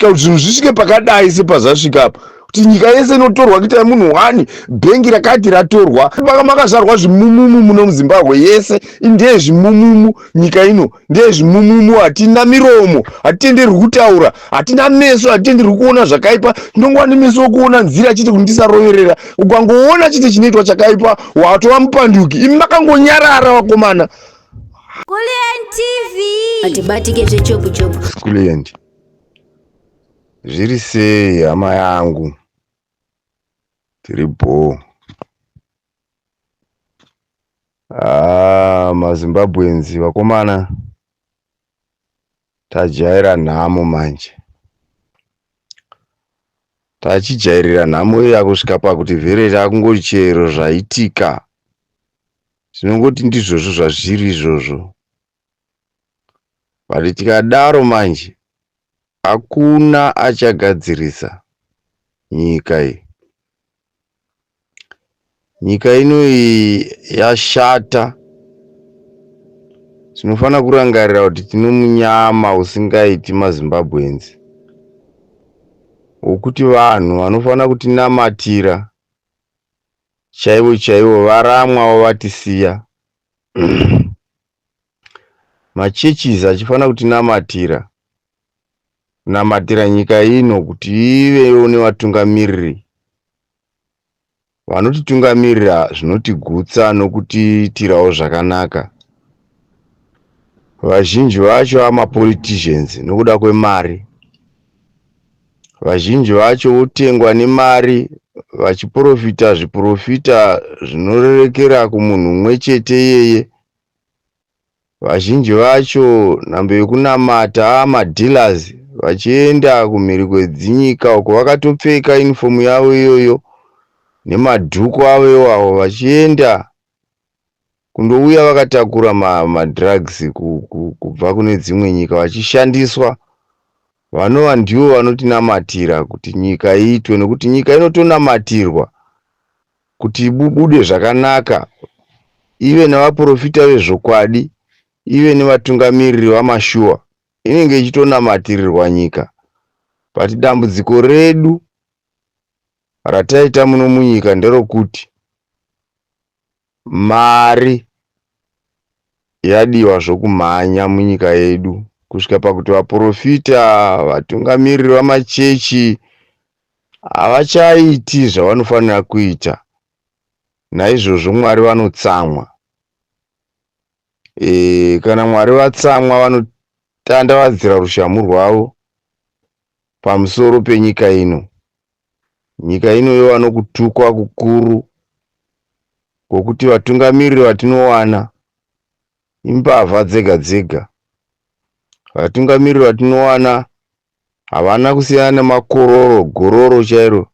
Kusvika kuti zvinhu zvisvike pakadai sepazvasvika apa, kuti nyika yese inotorwa kuita yemunhu one, bhengi rakati ratorwa. Paka makazvarwa zvimumumu muno muZimbabwe yese ndezvimumumu, nyika ino ndezvimumumu. Hatina miromo, hatitenderwi kutaura, hatina meso, hatitenderwi kuona zvakaipa. Tinongova nemeso okuona nzira chete kuti ndisaroverera. Ukangoona chete chinoitwa chakaipa, watova mupanduki. Imi makangonyarara, vakomana. Kulliant TV. Atibatike zvechopu chopu. Kulliant. Zviri sei hama yangu? Tiri bhoo. Ah, maZimbabweans vakomana, tajaira nhamo manje. Tachijairira nhamo iya kusvika pakuti vhere takungoti chero zvaitika tinongoti ndizvozvo zvazviri izvozvo. But tikadaro manje hakuna achagadzirisa nyika iyi. Nyika ino iyi yashata. Tinofanira kurangarira kuti tine munyama usingaiti maZimbabweans, wokuti vanhu vanofanira kutinamatira chaivo chaivo varamwawo vatisiya. Machurches achifanira kutinamatira, kunamatira nyika ino kuti ivewo nevatungamiriri vanotitungamirira zvinotigutsa nokutiitirawo zvakanaka. Vazhinji vacho amapoliticians nokuda kwemari. Vazhinji vacho votengwa nemari vachiprofita zviprofita zvinorerekera kumunhu mumwe chete iyeye. Vazhinji vacho nhambo yekunamata amadealers, vachienda kumhiri kwedzinyika uko vakatopfeka uniform yavo iyoyo nemadhuku avo iwawo, vachienda kundouya vakatakura madrugs kubva kune dzimwe nyika vachishandiswa, vanova ndivo vanotinamatira kuti nyika iitwe, nekuti nyika inotonamatirwa kuti ibude zvakanaka, ive nevaprofita vezvokwadi, ive nevatungamiriri vamashuwa. Inenge ichitonamatirirwa nyika. But dambudziko redu rataita muno munyika nderokuti mari yadiwa zvokumhanya munyika yedu, kusvika pakuti vaprofita, vatungamiriri vamachechi havachaiti zvavanofanira kuita. Naizvozvo Mwari vanotsamwa. Kana Mwari vatsamwa, vanotandavadzira rushamhu rwavo pamusoro penyika ino. Nyika ino yova nokutukwa kukuru kwokuti vatungamiriri vatinowana imbavha dzega dzega. Vatungamiriri vatinowana havana kusiyana nemakororo, gororo chairo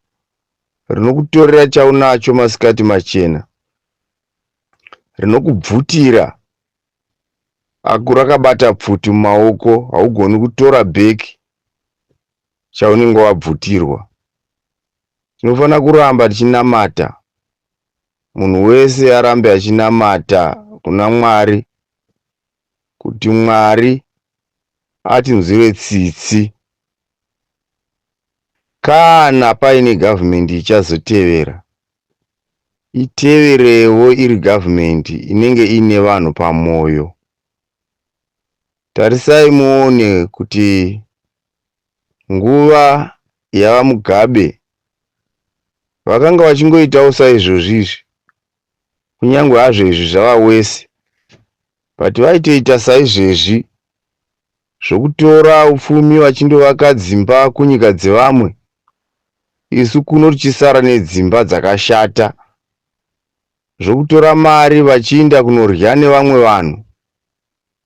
rinokutorera chaunacho masikati machena, rinokubvutira aku rakabata pfuti mumaoko, haugoni kutora bheki chaunenge wabvutirwa. Tinofanira kuramba tichinamata, munhu wese arambe achinamata kuna Mwari kuti Mwari atinzwire tsitsi. Kana paine gavhumendi ichazotevera, iteverewo iri gavhumendi inenge iine vanhu pamwoyo. Tarisai muone kuti nguva yavaMugabe vakanga vachingoitawo saizvozvi izvi, kunyange hazvo izvi zvava wese, but vaitoita saizvezvi zvokutora upfumi vachindovaka dzimba kunyika dzevamwe, isu kuno tichisara nedzimba dzakashata, zvokutora mari vachiinda kunorya nevamwe vanhu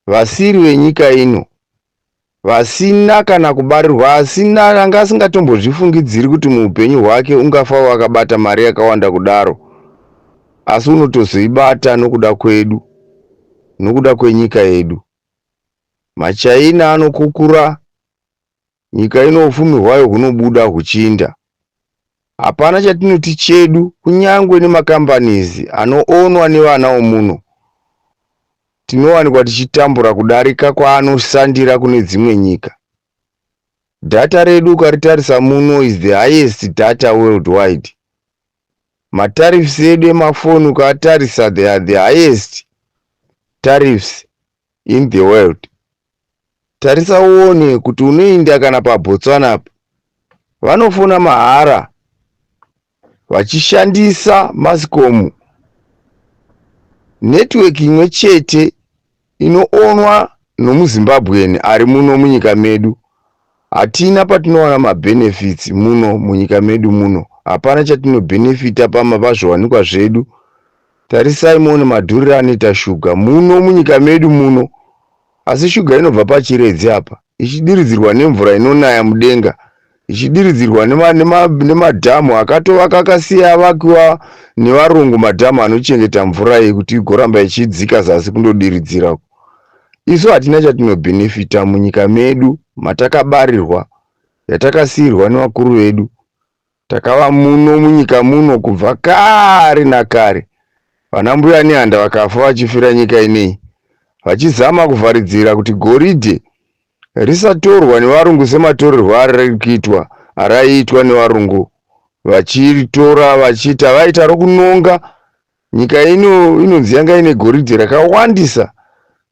vasiri venyika ino, vasina kana kubarirwa, asina anga asingatombozvifungidziri kuti muupenyu hwake ungafa wakabata mari yakawanda kudaro, asi unotozoibata nokuda kwedu, nokuda kwenyika yedu. MaChina anokukura nyika ino, upfumi hwayo hunobuda huchiinda. Hapana chatinoti chedu, kunyange nemakambanisi anoonwa nevana vomuno, tinowanikwa tichitambura kudarika kwaanoshandira kune dzimwe nyika. Data redu ukaritarisa muno is the highest data worldwide. Matariffs edu emafoni ukaatarisa, they are the highest tariffs in the world. Tarisa uone kuti unoinda kana paBotswana apa, vanofona mahara vachishandisa Mascom network imwe chete inoonwa nomuZimbabwean ari muno munyika medu. Hatina patinowana mabenefits muno munyika medu muno. Hapana chatinobhenefita pazviwanikwa zvedu. Tarisai muone madhuriro anoita shuga muno munyika medu muno, asi shuga inobva paChiredzi apa ichidiridzirwa nemvura inonaya mudenga, ichidiridzirwa nemadhamu akatovaka akasiya avakiwa nevarungu, madhamu anochengeta mvura iyi kuti igoramba ichidzika zasi kundodiridzira. Isu hatina chatinobhenefita munyika medu matakabarirwa, yatakasiyirwa nevakuru vedu. Takava muno munyika muno kubva kare nakare. Vana mbuya Nehanda vakafa vachifira nyika ineyi, vachizama kuvharidzira kuti goridhe risatorwa nevarungu sematorerwo ariri kuitwa, araiitwa nevarungu, vachiritora vachiita vaita rokunonga. Nyika ino inonzi yanga ine goridhe rakawandisa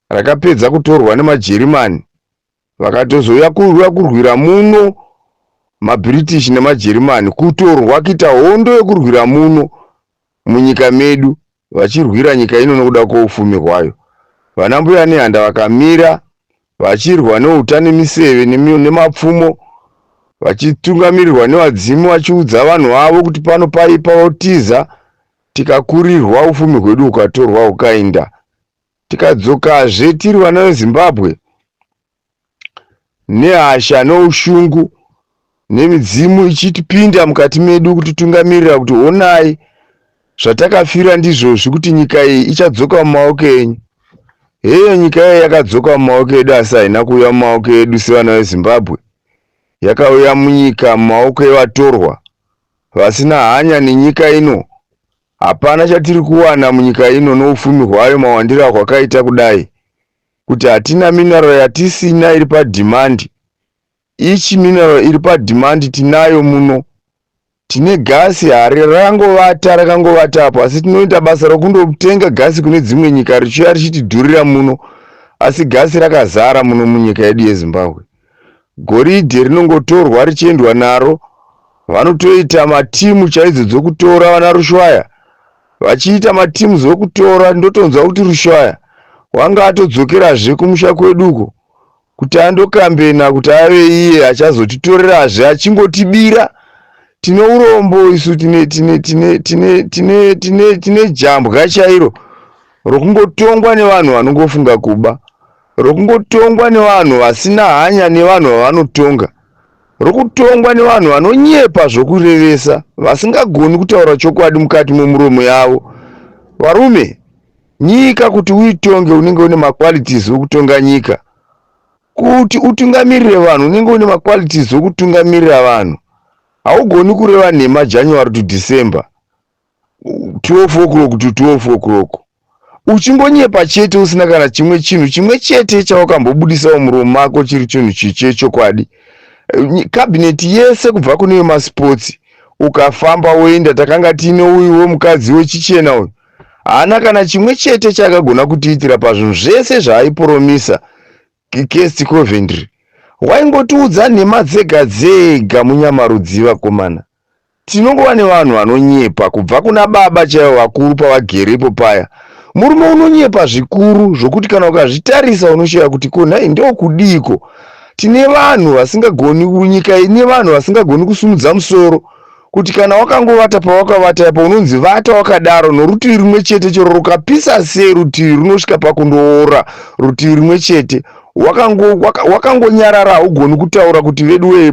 rakapedza kutorwa nemaJerimani, vakatozouya kurwira muno maBritish nemaJerimani, kutorwa kuita hondo yekurwira muno munyika medu, vachirwira nyika ino nokuda kwoufumi hwayo. Vana mbuya Nehanda vakamira vachirwa neuta nemiseve nemapfumo, vachitungamirirwa nevadzimu, vachiudza vanhu vavo kuti pano paipa, votiza. Tikakurirwa, ufumi hwedu hukatorwa hukainda. Tikadzokazve tiri vana veZimbabwe nehasha noushungu nemidzimu ichitipinda mukati medu kutitungamirira kuti honai zvatakafira ndizvozvi, kuti nyika iyi ichadzoka mumaoko enyu. Heyo nyika iyi yakadzoka mumaoko edu, asi haina kuuya mumaoko edu sevana veZimbabwe. Yakauya munyika mumaoko evatorwa vasina hanya nenyika ino. Hapana chatiri kuwana munyika ino noufumi hwayo mawandiro ahwakaita kudai, kuti hatina mineral yatisina iri pademand. Ichi mineral iri pademand tinayo muno. Tine gasi hari rakangovata, rakangovata apo, asi tinoita basa rokundotenga gasi kune dzimwe nyika, richiuya richitidhurira muno, asi gasi rakazara muno munyika yedu yeZimbabwe. Goridhe rinongotorwa richiendwa naro. Vanotoita matimu chaidzo dzokutora, vana Rushwaya vachiita matimu dzokutora. Ndotonzwa kuti Rushwaya wanga atodzokerazve kumusha kweduko kuti andokambena kuti ave iye achazotitorerazve achingotibira. Tine urombo isu, tine tine tine tine tine tine tine jambwa chairo rokungotongwa nevanhu vanongofunga kuba, rokungotongwa nevanhu vasina hanya nevanhu vavanotonga, rokutongwa nevanhu vanonyepa zvokurevesa, vasingagoni kutaura chokwadi mukati momuromo yavo. Varume, nyika kuti uitonge unenge une maqualities okutonga nyika. Kuti utungamirire vanhu unenge une maqualities okutungamirira vanhu. Haugoni kureva nhema January to December, 12 o'clock to 12 o'clock, uchingonyepa chete, usina kana chimwe chinhu chimwe chete chawakambobudisawo muromo mako chiri chinhu chechokwadi. Cabinet yese, kubva kune vemasipotsi, ukafamba woenda, takanga tiine uyu wemukadzi wechichena uyu, haana kana chimwe chete chaakagona kutiitira pazvinhu zvese zvaaipromisa. Kirsty Coventry waingotiudza nhema dzega dzega. Munyama vakomana, tinongova nevanhu vanonyepa kubva kuna baba chaivo vakuru pavagerepo paya. Murume unonyepa zvikuru zvokuti kana ukazvitarisa unoshayiwa kuti ko nhai ndokudiko. Tine vanhu vasingagoni, nyika ine vanhu vasingagoni kusumudza musoro, kuti kana wakangovata pawakavata ipo, unonzi vata wakadaro norutivi rumwe chete, chero rukapisa sei rutivi runosvika pakundoora rutivi rumwe chete. Wakangonyarara, haugoni kutaura kuti vedu wee,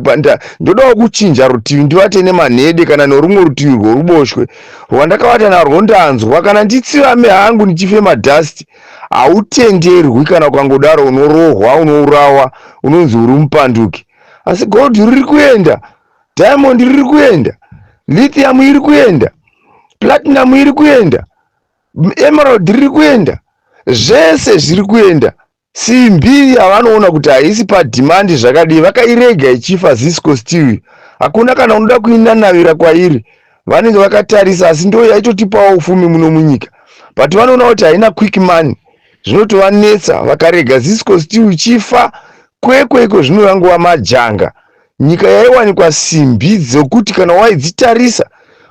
ndodawo kuchinja rutivi, ndivate nemanhede kana norumwe rutivi rworuboshwe rwandakavata narwo, ndanzwa kana nditsivame hangu ndichifema dust. Hautenderwi. Kana ukangodaro unorohwa, unourawa, unonzi uri mupanduki. Asi gold riri kuenda, diamond riri kuenda, lithium iri kuenda, platinum iri kuenda, emerald riri kuenda, zvese zviri kuenda. Simbi yavanoona kuti haisi padhimandi zvakadii vakairega ichifa Zisco Steel hakuna kana unoda kuinanavira kwairi vanenge vakatarisa asi ndo yaitotipawo ufumi muno munyika but vanoona kuti haina quick money zvinotovanetsa vakarega Zisco Steel ichifa kwekweko zvinorangova majanga nyika yaiwanikwa simbi dzekuti kana waidzitarisa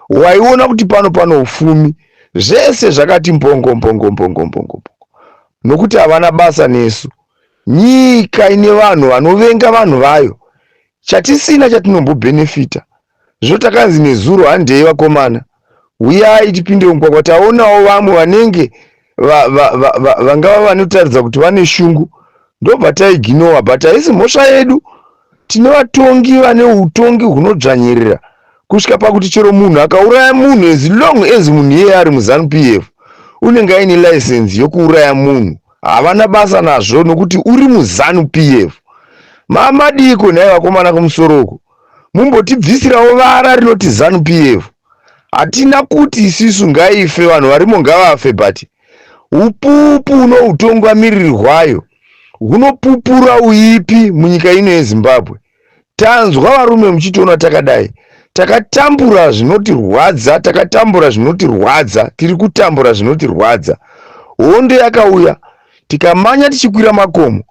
waiona kuti pano pano ufumi zvese zvakati mbongo mbongo mbongo mbongo nokuti havana basa nesu nyika ine vanhu vanovenga vanhu vayo chatisina chatinombobhenefita zvino takanzi nezuro handei vakomana uyai tipinde mugwagwa taonawo vamwe vanenge vangava vanotaridza kuti vane shungu ndobva taiginowa but haisi mhosva yedu tine vatongi vane utongi hunodzvanyirira kusvika pakuti chero munhu akauraya munhu as long as munhu iyeye ari muZANU PF unenge aine license yokuuraya munhu havana basa nazvo nokuti uri muZANU PF mamadiko nhai vakomana kumusoro uko mumbotibvisirawo vara rinoti ZANU PF hatina kuti isisu ngaife vanhu varimo ngavafe but upupu unohutungamiriri hwayo hunopupura uipi munyika ino yezimbabwe tanzwa varume muchitiona takadai takatambura zvinotirwadza takatambura zvinotirwadza tiri kutambura zvinotirwadza hondo yakauya tikamanya tichikwira makomo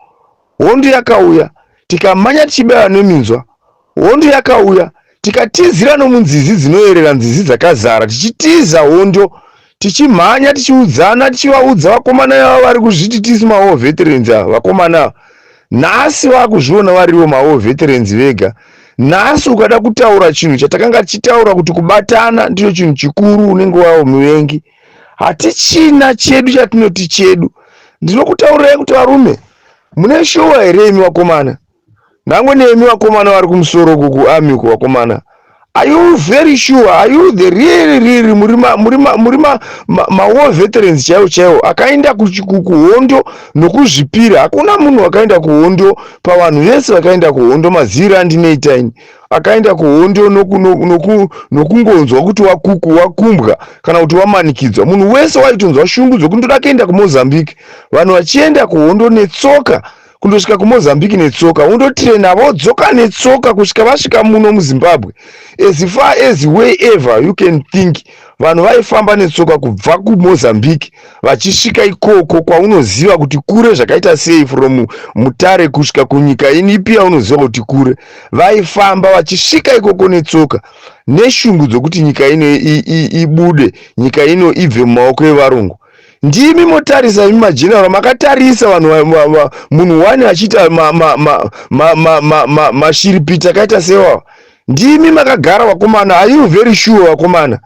hondo yakauya tikamanya tichibaya neminzwa hondo yakauya tikatizira nomunzizi dzinoyerera nzizi dzakazara tichitiza hondo tichimhanya tichiudzana tichivaudza vakomana ava vari kuzviti tisi mawar veterans ava vakomana ava nhasi vaakuzviona variwo mawar veterans vega nhasi ukada kutaura chinhu chatakanga tichitaura kuti kubatana ndicho chinhu chikuru unenge wawo muvengi hatichina chedu chatinoti chedu ndinokutaurirai kuti varume mune shuwa here imi vakomana nangwe nemi vakomana vari kumusoro kuarmy uku vakomana are you very sure are you the really really muri muri mawar veterans chaiwo chaiwo akaenda kuhondo nokuzvipira hakuna munhu akaenda kuhondo pavanhu vese vakaenda kuhondo maziviro andinoita ini akaenda kuhondo nokungonzwa kuti wakuku wakumbwa kana kuti wamanikidzwa munhu wese waitonzwa shungu dzokundoda kuenda kumozambique vanhu vachienda kuhondo netsoka kundosvika kumozambique netsoka wondotirena vodzoka netsoka kusvika vasvika muno muzimbabwe as far as wherever you can think vanhu vaifamba netsoka kubva kumozambique vachisvika ikoko kwaunoziva kuti kure zvakaita sei from mutare kusvika kunyika inipi yaunoziva kuti kure vaifamba vachisvika ikoko netsoka neshungu dzokuti nyika ino ibude nyika ino ibve mumaoko evarungu ndimi motarisa imi mageneral makatarisa vanhu munhu wani achiita mashiripiti akaita sewawa ndimi makagara vakomana are you very sure vakomana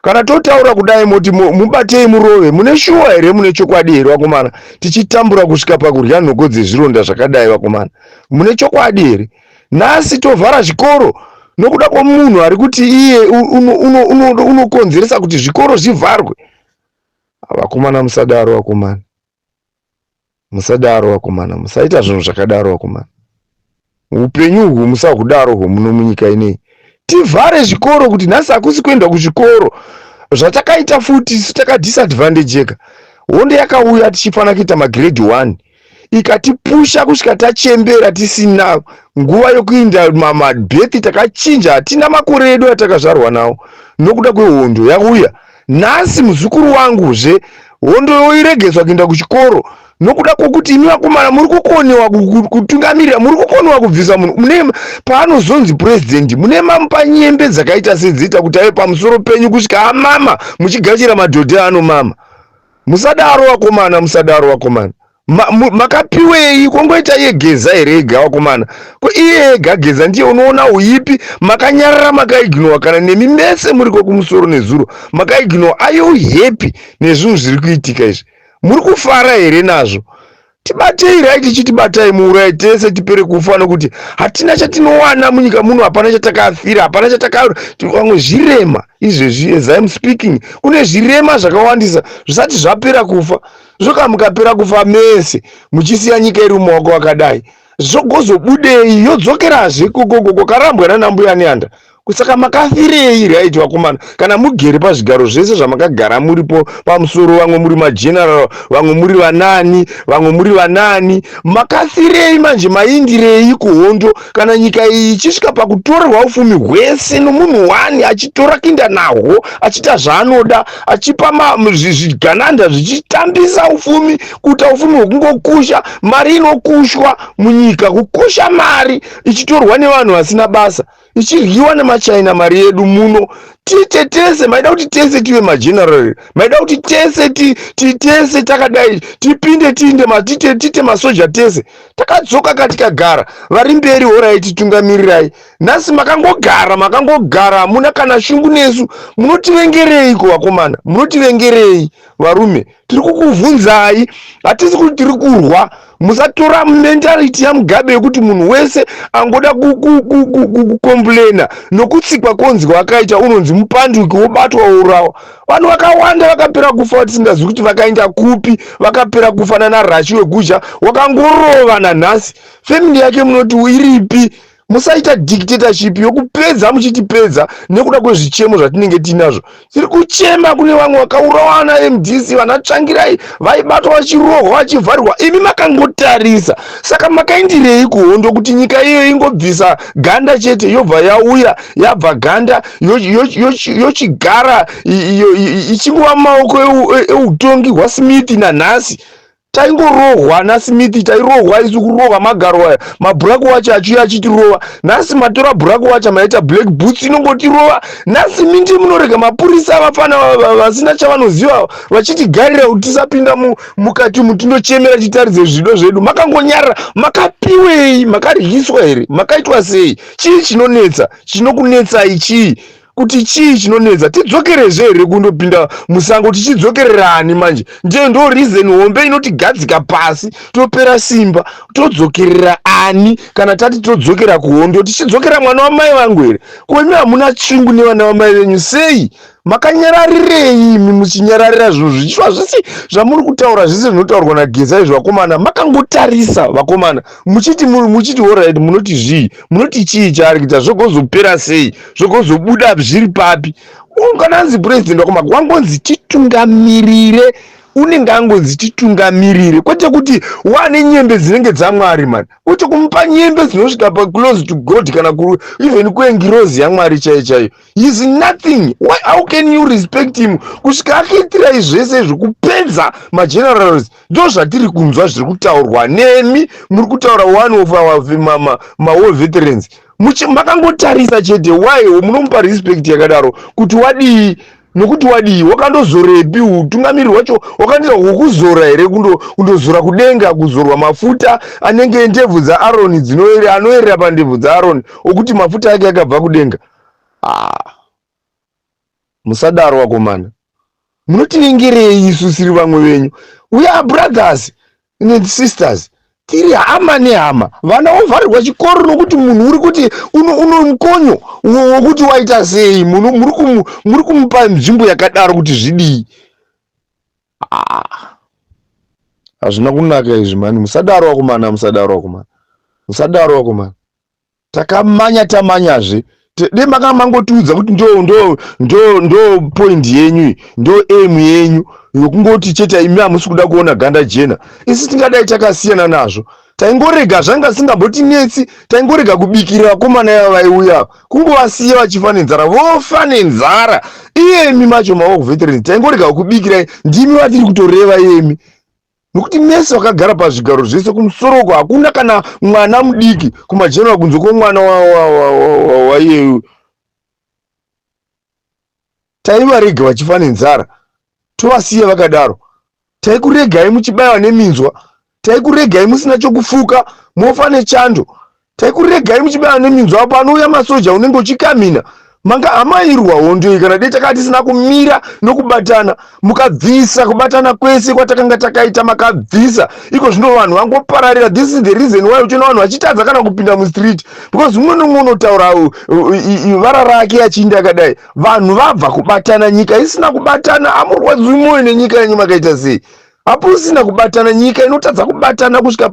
kana totaura kudai moti mubatei murove mune shuwa here mune chokwadi here vakomana tichitambura kusvika pakurya nhoko dzezvironda zvakadai vakomana mune chokwadi here nhasi tovhara zvikoro nokuda kwomunhu ari kuti iye unokonzeresa kuti zvikoro zvivharwe vakomana musadaro vakomana musadaro vakomana musaita zvinhu zvakadaro vakomana upenyu uhwu musahudaro hwo muno munyika inei tivhare zvikoro kuti nhasi hakusi kuenda kuzvikoro zvatakaita futi isu takadisadvantageka hondo yakauya tichifanira kuita magrade 1 ikatipusha kusvika tachembera tisina nguva yokuinda mabirth takachinja hatina makore edu atakazvarwa nawo nokuda kwehondo yauya nhasi muzukuru wanguzve hondo yoiregedzwa kuenda kuchikoro nokuda kwokuti imi vakomana muri kukonewa kutungamirira muri kukonewa kubvisa munhu mune paanozonzi purezidendi mune mamupa nyembe dzakaita sedziita kuti ave pamusoro penyu kusvika amama muchigashira madhodhe anomama musadaro vakomana musadaro vakomana makapiwei kongoita iye geza here ega vakomana ko iye ega geza ndiye unoona uipi makanyarara makaignowa kana nemi mese muriko kumusoro nezuro makaignowa are you happy nezvinhu zviri kuitika izvi muri kufara here nazvo tibatei right chitibatai muurayi tese tipere kufa nokuti hatina chatinowana munyika muno hapana chatakafira hapana chataka vamwe zvirema izvezvi as I'm speaking kune zvirema zvakawandisa zvisati zvapera kufa zvoka mukapera kufa mese muchisiya nyika iri mumaoko akadai zvogozobudei yodzokerazve kwakarambwa nana mbuya neanda. Saka makafirei, right, vakomana, kana mugere pazvigaro zvese zvamakagara muripo pamusoro? Vamwe muri mageneral, vamwe muri vanani, vamwe muri vanani. Makafirei manje? Maindirei kuhondo kana nyika iyi ichisvika pakutorerwa ufumi hwese nomunhu wani, achitora kinda nahwo, achiita zvaanoda, achipa zvigananda zvichitambisa ufumi, kuita ufumi hwekungokusha mari inokushwa munyika, kukusha mari ichitorwa nevanhu vasina basa, ichiryiwa nemaChina mari yedu muno? Tiite tese, maida kuti tese tive mageneral, maida kuti tese tese takadai tipinde, tiinde, tiite masoja tese. Takadzoka katikagara vari mberi. Alright, titungamirirai. Nhasi makangogara, makangogara, hamuna kana shungu nesu. Munotivengereiko, vakomana? Munotivengerei, varume? Tiri kukuvhunzai, hatisi kuti tiri kurwa. Musatora mentality yaMugabe yekuti munhu wese angoda kucomplaina nokutsikwa konzi kwakaita unonzi mupanduki, wobatwa, wourawa. Vanhu vakawanda vakapera kufa tisingazivi kuti vakaenda kupi. Vakapera kufa narashi weguzha, wakangorova nanhasi. Family yake munoti iripi? Musaita dictatorship yokupedza muchitipedza nekuda kwezvichemo zvatinenge tiinazvo. Tiri kuchema kune vamwe vakaurawa naMDC, vana Tsvangirai vaibatwa, vachirohwa, vachivharirwa, imi makangotarisa. Saka makaindirei kuhondo kuti nyika iyo ingobvisa ganda chete, yobva yauya yabva ganda, yochigara ichingova mumaoko eutongi hwaSmith nanhasi? Taingorohwa naSmith, tairohwa isu, kurohwa magaro aya, mablack wacho achiuya achitirova. Nhasi matora black wacho, maita black boots inongotirova. Nhasi mindi munorega mapurisa, vafana vasina chavanoziva, vachitigarira kuti tisapinda mukati umu tindochemera, titaridze zvido zvedu. Makangonyarara. Makapiwei? Makaryiswa here? Makaitwa sei? Chii chinonetsa? Chinokunetsai chii? Kuti chii chinonetsa? Tidzokerezve here kundopinda musango? Tichidzokererani manje? Ndiyo ndo reason hombe inotigadzika pasi, topera simba. Todzokerera ani kana tati todzokera kuhondo? Tichidzokera mwana wamai vangu here? Ko imi hamuna chungu nevana vamai venyu sei? Makanyararirei imi muchinyararira zvinhu zvichiitwa zvese zvamuri kutaura, zvese zvinotaurwa naGeza izvi? Vakomana, makangotarisa, vakomana, muchiti alright. Munoti zvii? Munoti chii chaari kuita? Zvogozopera sei? Zvogozobuda zviri papi? Kana anzi president, wakomana, wangonzi titungamirire, unenge angonzi titungamirire, kwete kuti wane nyembe dzinenge dzaMwari mani, kwete kumupa nyembe dzinosvika paclose to God kana even kuengirozi yaMwari chaiyo chaiyo. Is nothing. Why, how can you respect him kusvika akuitirai zvese zvekupedza magenerals? Ndo zvatiri kunzwa zviri kutaurwa nemi. Muri kutaura one of our mawar veterans, makangotarisa chete. Why munomupa respect yakadaro? Kuti wadii? Nokuti wadii? Wakandozorepi utungamiriri hwacho? Wakandiita hwokuzora here? Kundozora kudenga, kuzorwa mafuta anenge ndebvu dzaAroni dzinoere, anoerera pandebvu dzaAroni, okuti mafuta ake akabva kudenga? Ah, musadaro, vakomana. Munotivengerei isu siri vamwe venyu? We are brothers and sisters, tiri hama nehama. Vana vovharirwa chikoro nokuti munhu uri kuti uno mukonyo wokuti waita sei. Muri kumupa nzvimbo yakadaro kuti zvidii? Ah, hazvina kunaka izvi mani. Musadaro, vakomana, musadaro, vakomana, musadaro, vakomana. Takamanya, tamanyazve. De maka mangotiudza kuti ndo point yenyu iyi, ndo aim yenyu yokungoti chete imi hamusi kuda kuona ganda jena. Isi tingadai takasiyana nazvo, taingorega, zvanga singambotinetsi. Taingorega kubikira vakomana ava vaiuya, kungovasiya vachifa nenzara, vofa nenzara. Iyemi macho mawar veterans, taingorega kubikirai. Ndimi vatiri kutoreva iyemi, nokuti mese vakagara pazvigaro zvese kumusoro uko, hakuna kana mwana mudiki kumageneral kunze kwomwana waiyeyu. Taivarega vachifa nenzara, tovasiya vakadaro. Taikuregai muchibayiwa neminzwa, taikuregai musina chokufuka, mofa nechando. Taikuregai muchibayiwa neminzwa. Panouya masoja unenge uchikamina. Manga hamairwa hondo iyi kana dei takanga tisina kumira nokubatana. Mukabvisa kubatana kwese kwatakanga takaita, makabvisa. Iko zvino vanhu vangopararira. This is the reason why uchiona vanhu vachitadza kana kupinda mustreet, because umwe nomumwe unotaura vara rake achinda akadai. Vanhu vabva kubatana, nyika isina kubatana. Amurwadziwi mwoyo nenyika yenyu? Makaita sei hapo usina kubatana? Nyika inotadza kubatana kusvika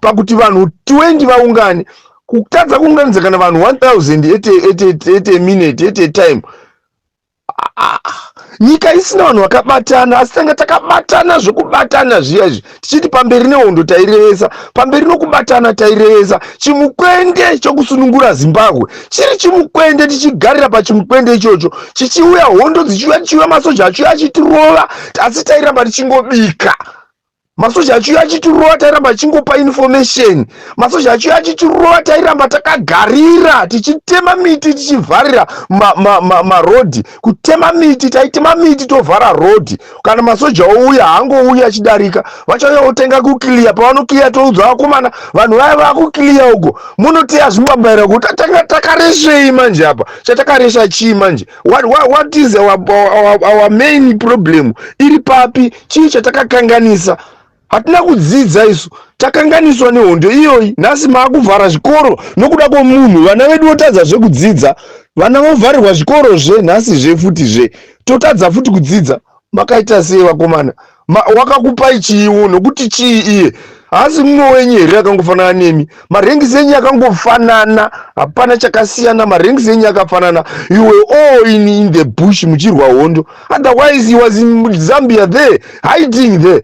pakuti vanhu 20 vaungane. Kutadza kuunganidza kana vanhu 1000 at a minute, at a time. Nyika isina vanhu vakabatana, asi tanga takabatana zvekubatana zviya izvi, tichiti pamberi nehondo tairevesa, pamberi nokubatana tairevesa. Chimukwende chokusunungura Zimbabwe chiri chimukwende, tichigarira pachimukwende ichocho, chichiuya hondo dzichiuya, tichiuya masoja achiuya achitirova, asi tairamba tichingobika. Masoja achiuya achitirova, tairamba tichingopa information. Masoja achiuya achitirova, tairamba takagarira, tichitema miti, tichivharira marodhi. Kutema miti, taitema miti tovhara rodhi. Kana masoja ouya, haangouya achidarika, vachauya votenga kuclear. Pavanoclear, toudza vakomana, vanhu vaya vakuclear uko, munoteya zvimbambaira kuti tanga takaresvei manje apa? Chatakaresva chii manje? What is our main problem? Iri papi? Chii chatakakanganisa? Hatina kudzidza isu, takanganiswa nehondo iyoyi. Nhasi maakuvhara zvikoro nokuda kwomunhu, vana vedu votadza zvekudzidza, vana vovharirwa zvikoro zve nhasi zve futi zve, totadza futi kudzidza. Makaita sei vakomana? Wakakupai chiiwo nokuti chii? Iye haasi mumwe wenyu here akangofanana nemi? Maranks enyu akangofanana, hapana chakasiyana. Maranks enyu akafanana. You were all in the bush muchirwa hondo. Otherwise he was in Zambia there, hiding there.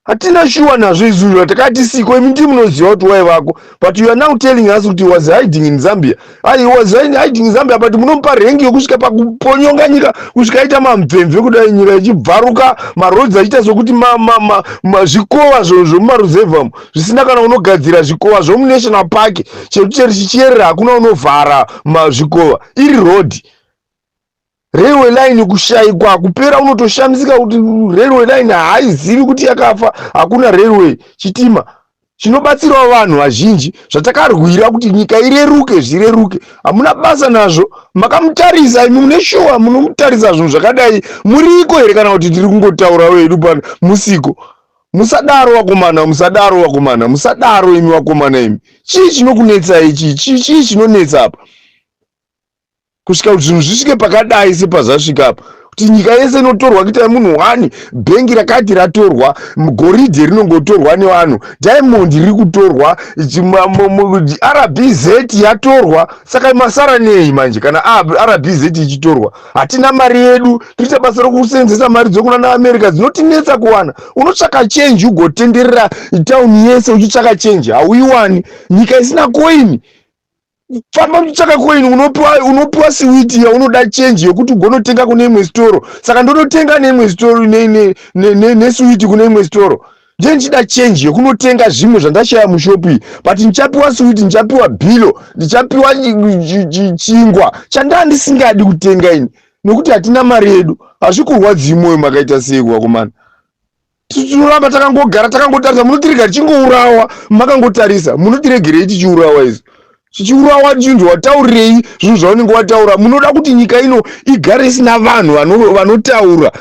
Hatina shuwa nazvo izvozvo, takati siko. Imi ndi munoziva kuti waivako, but you are now telling us kuti was hiding in Zambia. He was hiding in Zambia, but munomupa rank yokusvika pakuponyonga nyika, kusvika aita mamvemve kudai, nyika ichibvaruka, maroads achiita sokuti zvikova zvomumaruzevhamu zvisina kana unogadzira, zvikova zvomunational park chekuti chichiyerera, hakuna unovhara zvikova, iri road. Railway line kushayikwa, kupera, unotoshamisika kuti railway line haaizivi kuti yakafa. Hakuna railway, chitima chinobatsirawo vanhu vazhinji. Zvatakarwira kuti nyika ireruke, zvireruke, hamuna basa nazvo. Makamutarisa imi, mune shuwa munomutarisa zvinhu zvakadai? Muriko here kana kuti tiri kungotaura wedu pano musiko? Musadaro vakomana, musadaro vakomana, musadaro imi vakomana imi. Chii chinokunetsai? Chii chii chinonetsa apa kusvika kuti zvinhu zvisvike pakadai sepazvasvika apa, kuti nyika yese inotorwa kuita munhu wani? Bhengi rakati ratorwa, goridhe rinongotorwa nevanhu, diamond riri kutorwa, RBZ yatorwa. Saka masara nei manje kana RBZ ichitorwa? Hatina mari yedu, tiriita basa rokusenzesa mari dzokuna naAmerica dzinotinetsa kuwana. Unotsvaka change, ugotenderera tauni yese uchitsvaka change, hauiwani. Nyika isina koini, famba uchitsvaka koini, unopiwa siwiti yaunoda, change yokuti ugonotenga kune imwe sitoro. Saka ndonotenga neimwe sitoro nesiwiti kune imwe sitoro, ndiye ndichida change yekunotenga zvimwe zvandashaya mushopu iyi, but ndichapiwa siwiti, ndichapiwa bhilo, ndichapiwa chingwa chandaa ndisingadi kutenga ini, nokuti hatina mari yedu. Hazvikurwadzii mwoyo? Makaita sei kuvakomana? Tinoramba takangogara takangotarisa, munotirega tichingourawa makangotarisa. Munotiregerei tichiurawa izvo, tichiurawa tichinzi wataurirei zvinhu zvaunenge wataura? Munoda kuti nyika ino igare isina vanhu vanotaura.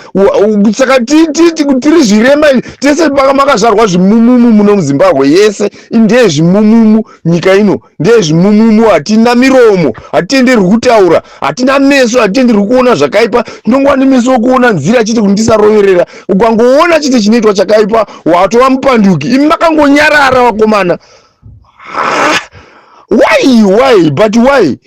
Saka tiri zvirema tese, makazvarwa zvimumumu muno muZimbabwe yese ndezvimumumu. Nyika ino ndezvimumumu. Hatina miromo, hatitenderwi kutaura. Hatina meso, hatitenderwi kuona zvakaipa. Tinongova nemeso okuona nzira chete kuti ndisaroverera. Ukangoona chete chinoitwa chakaipa, watova mupanduki. Imi makangonyarara vakomana. Ah, why but why?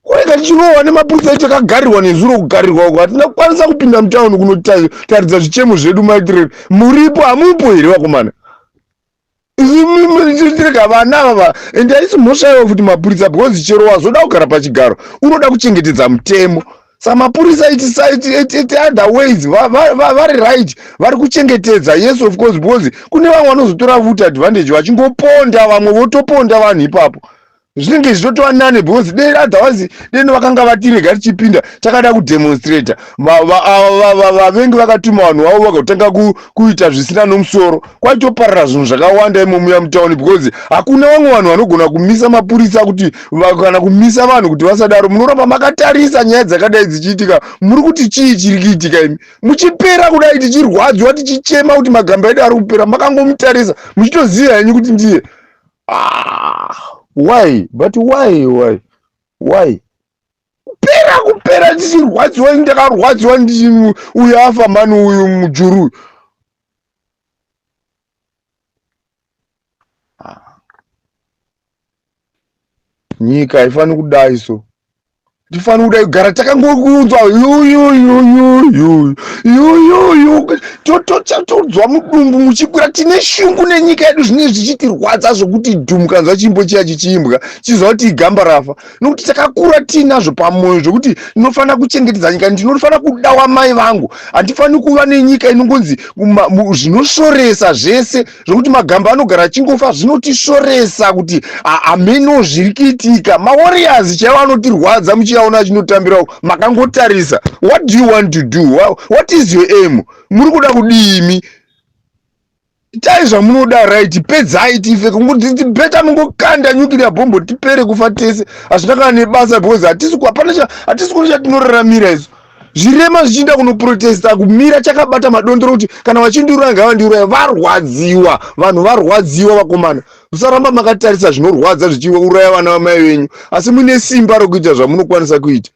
Kurega tichirohwa nemapurisa, takagarirwa nezuro, kugarirwa uko, hatina kukwanisa kupinda mutauni kunotaridza zvichemo zvedu. Maitireri muripo, hamupo here vakomana? Tirega vana ava, ende haisi mhosva yavo futi mapurisa, because chero wazoda kugara pachigaro, unoda kuchengetedza mutemo. Saka mapurisa it other ways vari right, vari kuchengetedza. Yes, of course, because kune vamwe vanozotora futi advantage, vachingoponda vamwe, votoponda vanhu ipapo. Zvinenge zvichitova nane, because dei otherwise deno vakanga vatirega tichipinda takada kudemonstrata, vavengi vakatuma vanhu vavo vakatanga kuita zvisina nomusoro, kwaitoparara zvinhu zvakawanda imomuya mutauni, because hakuna vamwe vanhu vanogona kumisa mapurisa kuti kana kumisa vanhu kuti vasadaro. Munoramba makatarisa nyaya dzakadai dzichiitika, muri kuti chii chiri kuitika imi? Muchipera kudai, tichirwadziwa, tichichema kuti magamba edu ari kupera, makangomutarisa muchitoziva henyu kuti ndiye. Ah, why but why kupera, kupera tichirwadziwa? Ndakarwadziwa ndichi uyu afa mani, uyu mujuru uyu. Ah. Nyika haifaniri kudai so. Tifanira kudai kugara takangokunzwa yuyuyuyuyu yuyuyu totodzwa mudumbu muchikwira. Tine shungu nenyika yedu, zvinenge zvichitirwadza zvokuti dhumu. Kanzwa chimbo chiya chichiimbwa, chiziva kuti igamba rafa, nokuti takakura tiinazvo pamwoyo zvokuti ndinofanira kuchengetedza nyika, ndinofanira kuda wamai vangu. Handifaniri kuva nenyika inongonzi zvinosvoresa zvese, zvokuti magamba anogara achingofa. Zvinotishoresa kuti hameno zviri kuitika. Mawarriors chaivo anotirwadza, muchiaona achinotambira makangotarisa. What do you want to do? What is your aim? Muri kuda kudii? Itai zvamunoda, right? Pedzai tife. Kungoti better mungokanda nuclear bomb, tipere kufa tese. Hazvina kana nebasa, because hatisi, hapana, hatisi kune chatinoraramira isu. Zvirema zvichienda kunoprotesta, kumira chakabata madondoro kuti kana vachindiuraya, ngavandiuraya. Varwadziwa vanhu, varwadziwa vakomana. Musaramba makatarisa zvinorwadza zvichiuraya vana vamai venyu, asi muine simba rokuita zvamunokwanisa kuita.